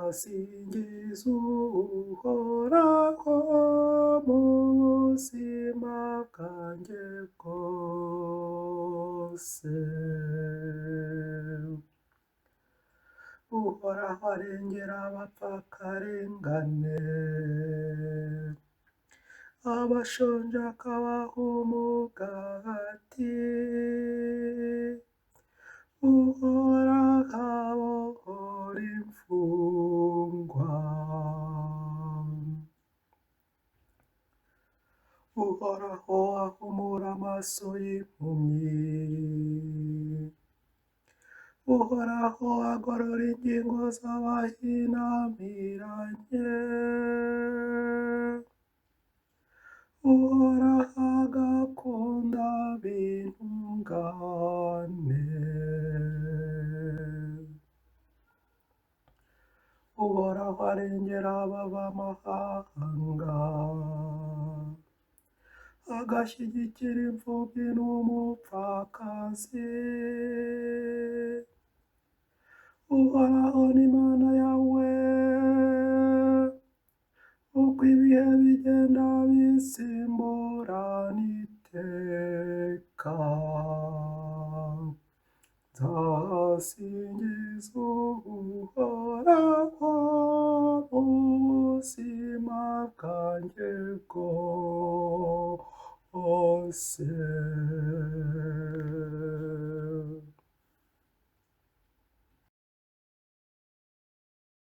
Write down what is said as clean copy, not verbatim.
Nzasingiza Uhoraho mu buzima bwanjye bwose. Uhoraho arengera abapfakarengane, abashonje akabaha umugati. Uhoraho abohora imfungwa. Uhoraho ahumura amaso y'impumyi. Uhoraho agorora ingingo z'abahinamiranye. Uhoraho agakunda ab'intungane. Uhoraho arengera abavamahanga, agashyigikira imfubyi n'umupfakazi. Uhoraho ni Imana yawe, uko ibihe bigenda bisimburana iteka. Nzasingiza Uhoraho mu buzima bwanjye bwose.